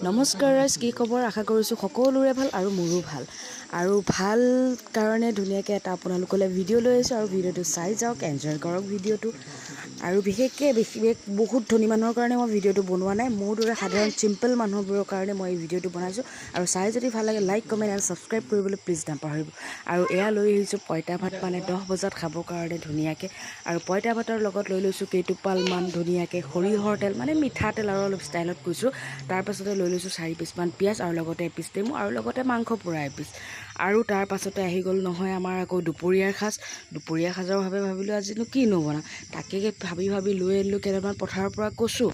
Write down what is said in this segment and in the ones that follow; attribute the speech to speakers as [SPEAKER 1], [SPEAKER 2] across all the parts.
[SPEAKER 1] নমস্কাৰ ৰাইজ, কি খবৰ? আশা কৰিছোঁ সকলোৰে ভাল আৰু মোৰো ভাল। আৰু ভাল কাৰণে ধুনীয়াকৈ এটা আপোনালোকলৈ ভিডিঅ' লৈ আহিছোঁ আৰু ভিডিঅ'টো চাই যাওক, এনজয় কৰক ভিডিঅ'টো। আৰু বিশেষকৈ বিশেষ বহুত ধনী মানুহৰ কাৰণে মই ভিডিঅ'টো বনোৱা নাই, মোৰ দৰে সাধাৰণ চিম্পল মানুহবোৰৰ কাৰণে মই এই ভিডিঅ'টো বনাইছোঁ। আৰু চাই যদি ভাল লাগে, লাইক, কমেণ্ট আৰু ছাবস্ক্ৰাইব কৰিবলৈ প্লিজ নাপাহৰিব। আৰু এয়া লৈ আহিছোঁ পঁইতা ভাত, মানে 10 বজাত খাবৰ কাৰণে ধুনীয়াকৈ। আৰু পঁইতা ভাতৰ লগত লৈ লৈছোঁ কেইটোপালমান ধুনীয়াকৈ সৰিয়হৰ তেল, মানে মিঠাতেল আৰু অলপ ষ্টাইলত কৈছোঁ। তাৰপাছতে লৈ লৈছোঁ 4 পিচমান পিঁয়াজ আৰু লগতে এপিচ নেমু আৰু লগতে মাংস পোৰা এপিচ। আৰু তাৰ পাছতে আহি গ'ল নহয় আমাৰ আকৌ দুপৰীয়াৰ সাজ। দুপৰীয়া সাজৰ বাবে ভাবিলোঁ, আজিনো কিনো বনাম? তাকে ভাবি ভাবি লৈ আনিলোঁ কেইডালমান পথাৰৰ পৰা কচু।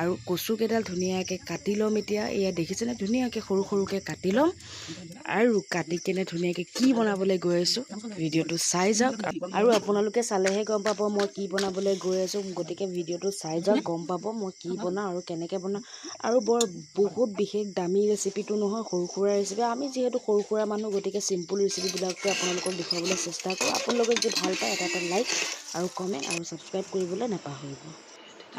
[SPEAKER 1] আৰু কচু কেইডাল ধুনীয়াকৈ কাটি ল'ম এতিয়া। এয়া দেখিছেনে, ধুনীয়াকৈ সৰু সৰুকৈ কাটি ল'ম। আৰু কাটি কেনে ধুনীয়াকৈ কি বনাবলৈ গৈ আছোঁ, ভিডিঅ'টো চাই যাওক। আৰু আপোনালোকে চালেহে গম পাব মই কি বনাবলৈ গৈ আছোঁ। গতিকে ভিডিঅ'টো চাই যাওক, গম পাব মই কি বনাওঁ আৰু কেনেকৈ বনাওঁ। আৰু বৰ বহুত বিশেষ দামী ৰেচিপিটো নহয়, সৰু সুৰা ৰেচিপি। আমি যিহেতু সৰু সুৰা মানুহ, গতিকে চিম্পুল ৰেচিপিবিলাককে আপোনালোকক দেখুৱাবলৈ চেষ্টা কৰোঁ। আপোনালোকে যদি ভাল পায়, এটা এটা লাইক আৰু কমেণ্ট আৰু ছাবস্ক্ৰাইব কৰিবলৈ নাপাহৰিব।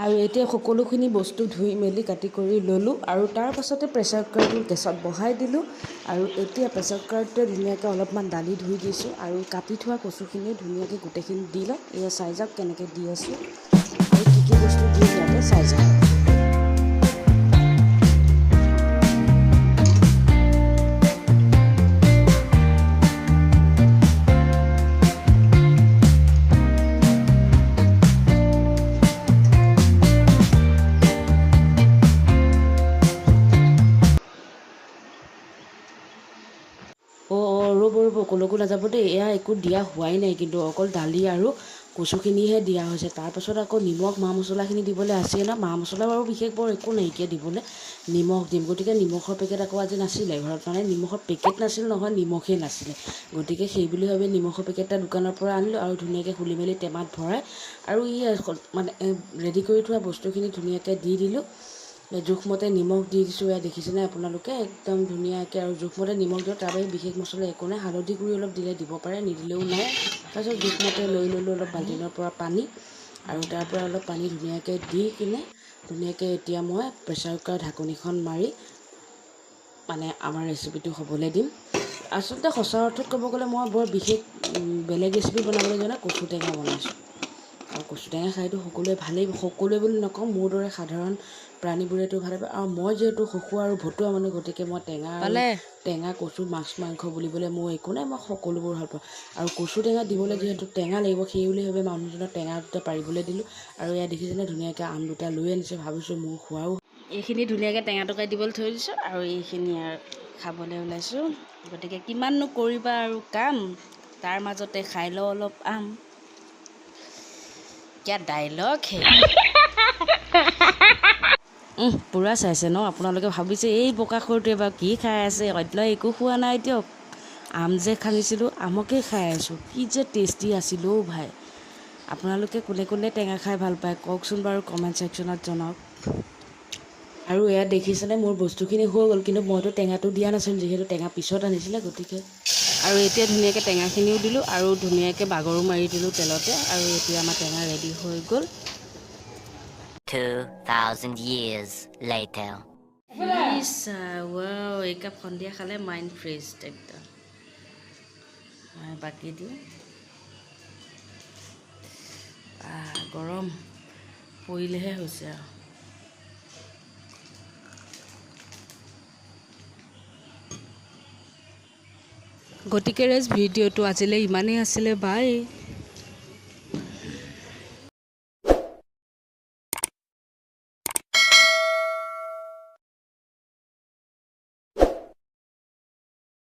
[SPEAKER 1] আৰু এতিয়া সকলোখিনি বস্তু ধুই মেলি কাটি কৰি ল'লোঁ আৰু তাৰ পাছতে প্ৰেছাৰ কুকাৰটো গেছত বহাই দিলোঁ। আৰু এতিয়া প্ৰেছাৰ কুকাৰটোতে ধুনীয়াকৈ অলপমান দালি ধুই দিছোঁ আৰু কাটি থোৱা কচুখিনিও ধুনীয়াকৈ গোটেইখিনি দি লওঁ। এয়া চাই যাওক কেনেকৈ দি আছোঁ আৰু কি কি বস্তু দিওঁ ইয়াতে, চাই যাওক। অঁ অঁ ৰ'ব ৰ'ব, ক'লৈকো নাযাব দেই। এয়া একো দিয়া হোৱাই নাই কিন্তু, অকল দালি আৰু কচুখিনিহে দিয়া হৈছে। তাৰপাছত আকৌ নিমখ, মা মছলাখিনি দিবলৈ আছেই ন। মা মছলা বাৰু বিশেষ বৰ একো নাইকিয়া দিবলৈ, নিমখ দিম। গতিকে নিমখৰ পেকেট আকৌ আজি নাছিলে ঘৰত, মানে নিমখৰ পেকেট নাছিল নহয়, নিমখেই নাছিলে। গতিকে সেই বুলি ভাবি নিমখৰ পেকেট এটা দোকানৰ পৰা আনিলোঁ আৰু ধুনীয়াকৈ খুলি মেলি টেমাত ভৰাই আৰু ই মানে ৰেডি কৰি থোৱা বস্তুখিনি ধুনীয়াকৈ দি দিলোঁ। জোখমতে নিমখ দি দিছোঁ, এয়া দেখিছেনে আপোনালোকে, একদম ধুনীয়াকৈ। আৰু জোখমতে নিমখ দিওঁ, তাৰ বাহিৰে বিশেষ মছলা একো নাই। হালধি গুড়ি অলপ দিলে দিব পাৰে, নিদিলেও নাই। তাৰপিছত জোখমতে লৈ ল'লোঁ অলপ বাল্টিনৰ পৰা পানী আৰু তাৰ পৰা অলপ পানী ধুনীয়াকৈ দি কিনে ধুনীয়াকৈ এতিয়া মই প্ৰেছাৰ কুকাৰ ঢাকনিখন মাৰি মানে আমাৰ ৰেচিপিটো হ'বলৈ দিম। আচলতে সঁচা অৰ্থত ক'ব গ'লে মই বৰ বিশেষ বেলেগ ৰেচিপি বনাবলৈ যোৱা নাই, কচু টেঙা বনাইছোঁ। আৰু কচু টেঙা খাইতো সকলোৱে ভালেই, সকলোৱে বুলি নকওঁ, মোৰ দৰে সাধাৰণ প্ৰাণীবোৰেতো ভালেই পায়। আৰু মই যিহেতু খকুৱা আৰু ভতুৱা মানুহ, গতিকে মই টেঙা আৰু টেঙা, কচু, মাছ, মাংস বুলিবলৈ মোৰ একো নাই, মই সকলোবোৰ ভাল পাওঁ। আৰু কচু টেঙা দিবলৈ যিহেতু টেঙা লাগিব, সেই বুলি ভাবি মানুহজনক টেঙা দুটা পাৰিবলৈ দিলোঁ। আৰু এয়া দেখিছেনে, ধুনীয়াকৈ আম দুটা লৈ আনিছোঁ। ভাবিছোঁ মোৰ খোৱাও এইখিনি ধুনীয়াকৈ টেঙা টকাই দিবলৈ থৈ দিছোঁ আৰু এইখিনি আৰু খাবলৈ ওলাইছোঁ। গতিকে কিমাননো কৰিবা আৰু কাম, তাৰ মাজতে খাই লওঁ অলপ আম। क्या ডাইলগ হে! পূৰা চাইছে ন আপোনালোকে? ভাবিছে এই বোকাখৰটোৱে বাৰু কি খাই আছে? অন্য একো খোৱা নাই দিয়ক, আম যে খান্দিছিলোঁ, আমকে খাই আছোঁ। কি যে টেষ্টি আছিল অ' ভাই! আপোনালোকে কোনে কোনে টেঙা খাই ভাল পায়, কওকচোন বাৰু, কমেণ্ট ছেকশ্যনত জনাওক। আৰু এয়া দেখিছেনে, মোৰ বস্তুখিনি হৈ গ'ল, কিন্তু মইতো টেঙাটো দিয়া নাছিলোঁ, যিহেতু টেঙা পিছত আনিছিলে। গতিকে আৰু এতিয়া ধুনীয়াকৈ টেঙাখিনিও দিলোঁ আৰু ধুনীয়াকৈ বাগৰো মাৰি দিলোঁ তেলতে। আৰু এতিয়া আমাৰ টেঙা ৰেডি হৈ গ'ল।
[SPEAKER 2] 2,000 years later.
[SPEAKER 1] Wow, এইকাপ সন্ধিয়া খালে মাইণ্ড ফ্ৰেছ একদম। মই বাকী দিওঁ। গৰম পৰিলেহে হৈছে আৰু।
[SPEAKER 3] গতিকে ৰাইজ, ভিডিঅ'টো আজিলৈ ইমানেই আছিলে। বাই।